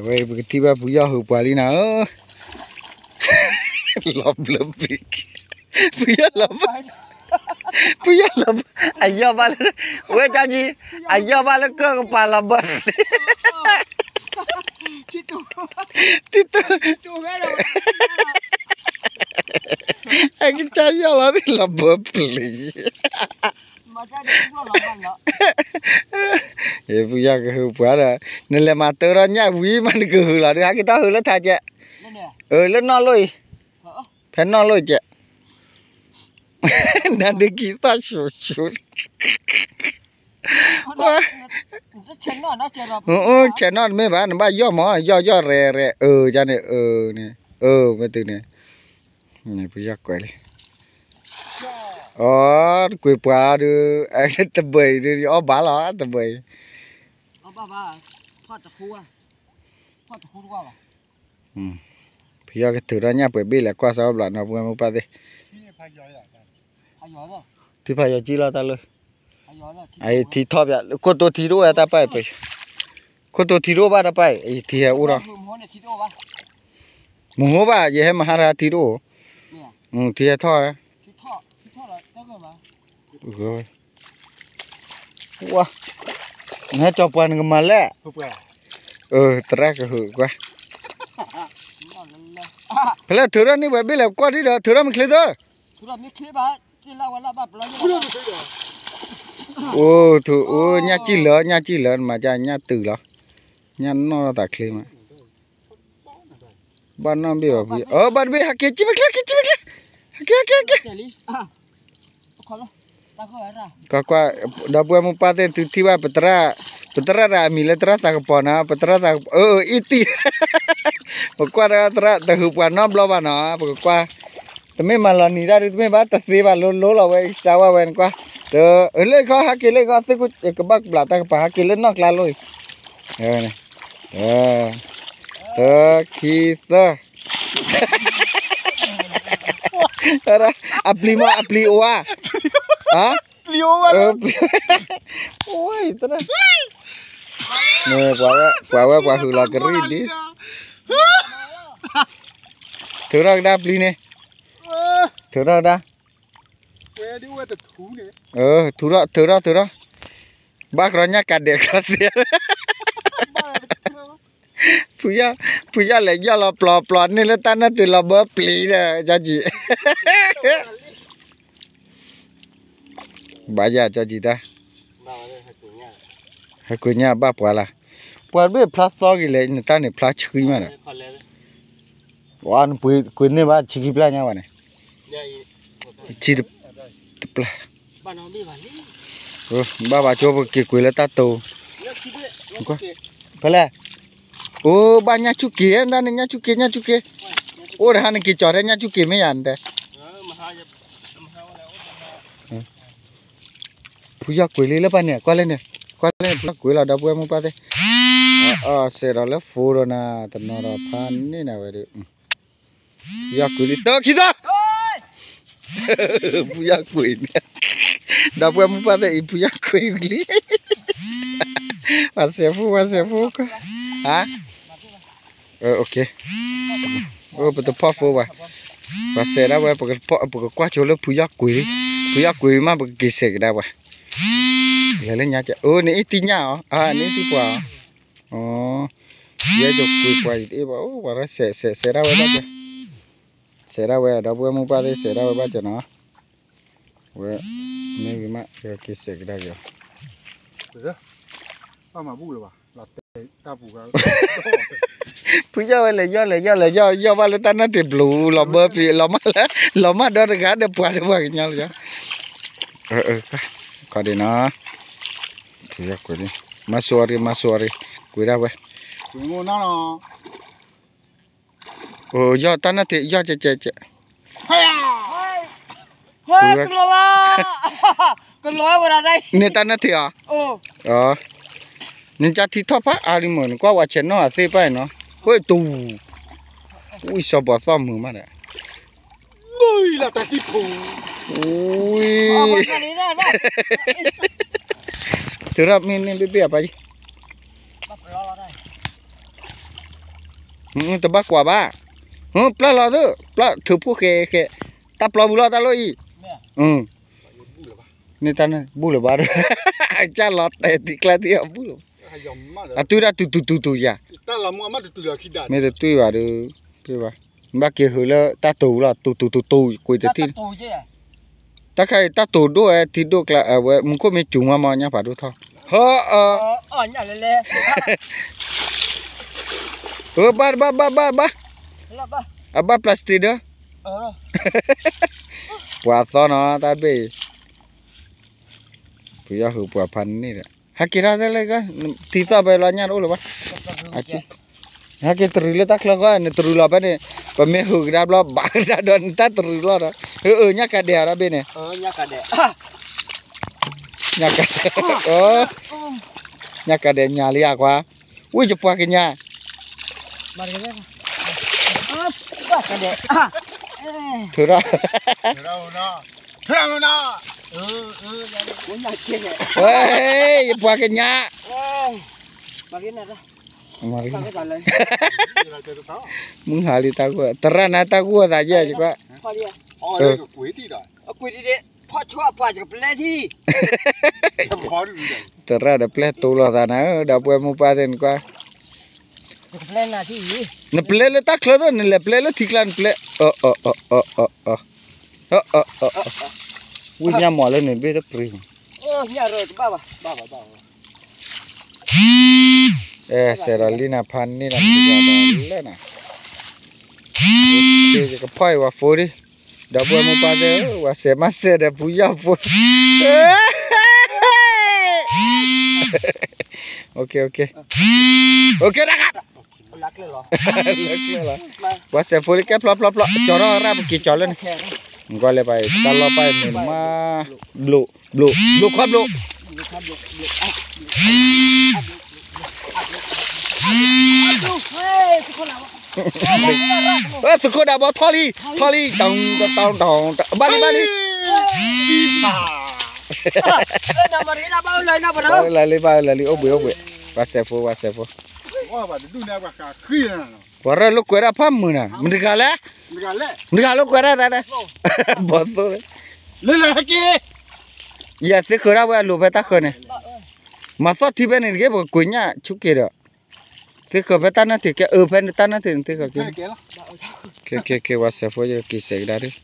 ဝဲပကထံၣ်ဘၣ်ဖုယီၢ်ဟုးပှၤလံနၤဧၢ, လီၤဘျၢပျံၤ, ဖုယီၢ်လီၤဘၢ, ဖုယီၢ်လီၤဘၢ, အယီၢ်ဘၣ်လၢ, ဝဲကၠီကၠံ, အယီၢ်ဘၣ်လၢကၢၢ်ကပၤလီၤဘၢပျံၤ, တံတူ, အကစၢ်ယီၢ်လီၤသ့ၣ်လီၤဘၢပျံၤ ဖုယီၢ်ကဟုးပှၤဒီး, နလဲၤမၤတၢထီၣ်ညၣ်ဝံၤမးနကဟုးလီၤဒီး ဟဲက့ၤထီၣ်ဟုးလၢထးကဲး, လၢနီၢ်လိၣ်အံၤ, ဖဲနီၢ်လိၣ်ကဲး, နဒုးကံသၣ်ဆူၣ်ဆူၣ်, ဆဲးနီၣ်တမ့ၢ်ဘၣ် နဘၣ်ယီၢ်မး ယီၢ်ယီၢ်ရဲၤရဲၤ အၢ ယန့ၣ် အၢန့ၣ်, အၢ မ့ၢ်တုၤန့ၣ်, ဖုယီၢ်ကွဲးလံ, အီ တကွံာ်ပှၤဒီး, တဘၢအံၤဒုး အီၣ်ဘၣ်လီၤ တဘၢအံၤ, ဖုယီၢ်ကထုးထီၣ်ညၣ်ပှဲၤဘ့ၣ်လဲၤကွၢ်စၢ်အီၣ်ဘျီနီၤ ပှၤမိၢ်ပၢ်သ့ၣ်, ထံဖးယီၤကံလီၤတၢ်လၢ, အထံထီၣ်ပၠး ခိၣ်တိထံတအိၣ်ဝဲတၢ်ပာ်အံၤ, ခိၣ်တိထံတအိၣ်ဘၣ်တၢ်ပာ်အံၤ အထံဟဲအိၣ်ဒီး, မဟိဘၣ် ယဟဲမဟါတၢ်ထံတအိၣ်, ထံဟဲထီၣ်, ဝါ, နဟဲကၠီၤပှၤနကမၤလဲၣ်, သရၣ်ကဟုးကွၢ်, ဖဲလဲၣ်ထုးထီၣ်န့ၢ်ပှဲၤဘ့ၣ်လဲၤကွၢ်ဒံးဒီး ထုးထီၣ်မ့ၢ်ချ့သၢ အိၣ်ထူ အိၣ် ညၣ်ကံၣ်လၢ ညၣ်ကံၣ်လၢ နမၤကၢ်ညၣ်တုၤလီၤ, ညၣ်နီၢ်ထီၣ်သးချ့မး, ဘၣ်နီၣ်ဘ့ၣ်ဘၣ်ဖု, အၢ ဘၣ်တဘ့ၣ် ဟဲက့ၤ ကံၣ်မ့ၢ်ချ့ ကံၣ် ကံၣ်မ့ၢ်ချ့, ဟဲက့ၤ ဟဲက့ၤ ဟဲက့ၤ ကွၢ်ကွၢ်, ဒီပုၢ်ဝဲၢ်မိၢ်ပၢ်သ့ၣ် သုထံၣ်ဘၣ် ပသရၣ်, ပသရၣ်တဂၤအမံၤလၢသရၣ်သးကပီၤနီၤ, ပသရၣ်သးကပီၤ အၢ အံၤတံၢ်, ပကွၢ်ဒီးသရၣ်တဟုးပှၤနီတဘျီဘၣ်နီၤ, ပကကွၢ်, တမ့ၢ်မၤလီၤနံၤတၢ်ဒုး တမ့ၢ်ဘၣ် တသ့ဘၣ် လိလိလီၤဝဲ စါဝဲဝဲနကွၢ်, တ, လၢခီ ဟဲက့ၤလၢခီ သ့ၣ်ခိၣ်ကဘၣ်ကဘျးတၢ်ကပၤ ဟဲက့ၤလၢနီၢ်ကျါလိၤအံၤ, တ, ခံ သၢ အပျံၤမ့ၢ် အပျံၤအိၣ်ဧါ, ပျံၤအိၣ်ဝဲ, အိၣ်ဝဲ, ပှၤဝဲပှၤဟုးလီၤကရံၣ်ဒ်, ထုးထီၣ်ကဒါပျံၤန့ၣ်, ထုးထီၣ်ကဒါ, ထုးထီၣ် ထုးထီၣ် ထုးထီၣ်, ဘၣ်ကြီညၣ်ကးဒဲးကြီသ့ ဖုယီၢ်, ဖုယီၢ်လဲၤယီၢ်လီၤပျီပျီန့ၣ်လၢတၢ်နၢ်တုၤလီၤဘၢပျံၤဒီး ကၠီကံ, ဘၣ်ယၤကၠီကံတၢ်, ဟဲကွံာ်ညၣ်ဘၣ်ပှၤလၢ်, ပှၤတဘ့ၣ်ဖျါသီဂ့ၤလဲၣ် နတၢ်န့ၣ်ဖျါဆှံမးဒီး, ဝါ နပှ့ၤကွံာ်န့ၢ်ဘၣ်ဆံခံပျၢ်ညါဘၣ်န့ၣ်, ဆံတပျၢ်, ဘၣ်ဘၣ်ကၠိပက့ၤကွံာ်လၢတၢ်တိၤ, ဖဲလဲၣ်, အိၣ်ဘၣ်ညၣ်ဆူၣ်က့ၤ တၢ်န့ၣ်ညၣ်ဆူၣ်က့ၤ ညၣ်ဆူၣ်က့ၤ, အိၣ်တဟါနက့ၤကၠီၤထဲညၣ်ဆူၣ်က့ၤမ့ၢ်ယၤနတဲ ဖုယီၢ်ကွံာ်လံလၢပၢ်န့ၣ် ကွၢ်လၢန့ၣ်, ကွၢ်လၢန့ၣ် ဖုယီၢ်ကွံာ်လီၤ ဒီပုၢ်ဝဲၢ်မိၢ်ပၢ်သ့ၣ်, အစဲးဒီးလၢဖိဒီးနၤ တနီၤဒီးဖးန့ၢ်နၤဝဲဒီး, ဖုယီၢ်ကွံာ်လံ တၢ်ခံသီ, ဖုယီၢ်ကွံာ်န့ၣ်, ဒီပုၢ်ဝဲၢ်မိၢ်ပၢ်သ့ၣ်အံၤ ဖုယီၢ်ကွံာ်လံ, ပှၤစဲးဖိ ပှၤစဲးဖိ, ဟါ အိၣ် ပတဖီၣ်ဖိဘၣ်, ပှၤစဲးဒၣ်ဝဲ ပကကွၢ်ဆိလၢဖုယီၢ်ကွံာ်, ဖုယီၢ်ကွံာ်မး ပကက့ၤစဲးကဒါပှၤ, လဲၤလၢညါကဲ, အိၣ် နအ့ၣ်တံၢ်ညၣ်အီၤ, နအ့ၣ်တံၢ်ပှၤအီၤ, ယဲယကွံာ်ပှၤအံၤတအ့ၣ်ဘၣ်, အိၣ် ပှၤစဲး စဲး စဲးဒၣ်ဝဲဘၣ်ကဲ, စဲးဒၣ်ဝဲ ဒီပုၢ်ဝဲၢ်မိၢ်ပၢ်သ့ၣ် စဲးဒၣ်ဝဲဘၣ်ကဲနီၤ, ဝဲ မ့ၢ်ဂ့ၤမး က့ၤစဲးကဒါက့ၤအီၤ ဖုယီၢ်ဝဲလဲၤယီၢ်လဲၤယီၢ်လဲၤယီၢ် ယီၢ်ဘၣ်လၢတၢ်နၢ်တ့ၢ်ဘျူး လီၤမၢ်လၢ လီၤမၢ်ဒီတဂၤဒီးပှၤဒီးပှၤကညီလီၤ, ခီဒံးနီၤ, ကွံာ်လံ, မၤစိအီၤရံ မၤစိအီၤရံ, ကွံာ်ဒၣ်ဝဲ, အိၣ်ယီၢ်တၢ်နၢ်တ့ၢ် ယီၢ်ကဲကဲကဲ, ကလီၤဝဲ, ကလီၤဝဲဒၣ်, န့ၢ်တၢ်နၢ်တ့ၢ်အီၤ, နကထံထီၣ်ဖးအါလံမ့ၢ် နကွၢ်ဝဲဆဲးနီၣ်အသ့ၣ်ပၢ်နီၤ, ဟိတူ, ဝံၢ်စီၤပီၤသီၣ်မုာ်မးဒီး, ဝံၢ်, ထုးထီၣ်မ့ၢ်န့ၢ်ဘ့ၣ်ဘ့ၣ်အပၢ်ယံၤ, တဘၣ်ကွၢ်ဘၣ်, ပျၢ်လီၤသု, ပျၢ်ထုးဖှိၣ်ဃဲဃဲ, တၢ်ပျီပူၤလီၤတၢ်လီၢ်အံၤ, န့ၣ်တၢ်န့ၣ်ဘူၣ်လၢၤဘၣ်ဒီး, ကၢ်လီၤတဲာ်တံၢ်ကျါတံၢ်အဘူၣ်လၢၤ, အတုၤဒၣ်တူၤတူၤတူၤတူၤယၤ, မ့ၢ်တတွံၢ်ဘၣ်ဒီး, ဘၣ်က့ၤဟုးလၢတၢ်တိၤလီၤ တူၤတူၤတူၤတူၤ ကွံာ်တထံၣ်, တၢ်ခါအံၤတၢ်တိၤဒိၣ်ဝဲထံဒိၣ်ကျါ အဝဲမူခိၣ်မ့ၢ်စူၤမးမး ညၣ်ဖးဒိၣ်ထီၣ်, ဟၢအၢ ဘၣ်ဘၣ်ဘၣ်ဘၣ်ဘၣ်, အဘၣ် plastic ဒီး, ပှၤသီနီၤ တၢ်တဘ့ၣ်အံၤ, ပယီၤဟုးပှၤဖးန့ၣ်ဒီး, ဟဲက့ၤထီၣ်သ့လၢက, ထံသီၣ်ဖဲလီၤညၣ်တအိၣ်လၢၤဘၣ်, ဟဲက့ၤတရူးလၢတၢ်ချၢဃီ နတရူးလီၤဖဲန့ၣ်, ပမ့ၢ်ဟုးကဒါဘျီ ဘၣ်ကဒါဒီးနတၢ်တရူးလီၤဒီး, ဟၢအၢ ညၣ်ကဒဲးအတၢ်ဘ့ၣ်န့ၣ်, ညၣ်ကဒဲး, ညၣ်ကဒဲးညါလံဧါကွၢ်, ဝံၣ်ယပှၤကညး, ထုးထီၣ်, ယပှၤကညး, မုၢ်ဟါလံတၢ်ဂိၢ် သရၣ်နၤတၢ်ဂိၢ်သးယဲၢ်ယကွၢ်, သရၣ်ဒီးပျဲၢ်တိလီၤသးနၤဧၢ ဒီပုၢ်ဝဲၢ်မိၢ်ပၢ်သ့ၣ်နကွၢ်, နပျဲလၢတၢ်ချၢသ့ၣ် နလဲၤပျဲလၢထံကျါနပျဲ, ဝံၣ်ညၣ်မီၤလၢန့ၣ်ဘ့ၣ်တပြံၤ, အဲ စဲးဒီးလံနၤဖးန့ၢ်ဒီးမုၢ်တဂၤဒီးလၢနၤ, ယကဖီၣ်အံၤဝဲဖိဒံ, ဒီပုၢ်ဝဲၢ်မိၢ်ပၢ်သ့ၣ်ဧၢ ဝဲစဲးမးစဲးဒီးဖုယီၢ်ဖိ, လၢကျဲလီၤ, ပှၤစဲးဖိလၢကဲဖျီဖျီဖျီ ကၠီၤထီၣ်ရၣ်ပက့ၤကၠီၤလၢန့ၣ်, နကွၢ်လၢပှၤအံၤ တၢ်လီၢ်ပၢ်အံၤမုာ်မး, ဘျိး, ဘျိး, ဘျိးခွါဘျိး, သုးခိၣ်ဒၣ်ဘီထီၣ်လံ, ထီၣ်လံ, ဘၣ်လံဘၣ်လံ, လၢလံဘၣ်လၢလံ အိၣ်ဘှံးအိၣ်ဘှံး, ပှၤစဲးဖိ ပှၤစဲးဖိ ပှၤရၢၢ်လိာ်ကွဲဒၣ်ဖးမုာ်နၤ မတၤတဂၤလဲၣ်, မတၤတဂၤလိာ်ကွဲဒၣ်တၢ်, ဘီသိၣ်, ယသ့ဃၢၤဒၣ်ဝဲအလိၤဖဲတၢ်ဃၢၤန့ၣ်, မၤသီၣ်ထံဖဲန့ၣ်တက့ၢ် ပကကွံာ်ညၣ်ဆူက့ၤဒီး, သ့ဃၢၤဖဲတၢ်နၢ်ထံးကဲ အၢ ဖဲတၢ်နၢ်ထံးန့ၣ်သ့ဃၢၤက့ၤ, က့ၤက့ၤက့ၤ ပှၤစဲးဖိယက့ၤစဲးကဒါဒ်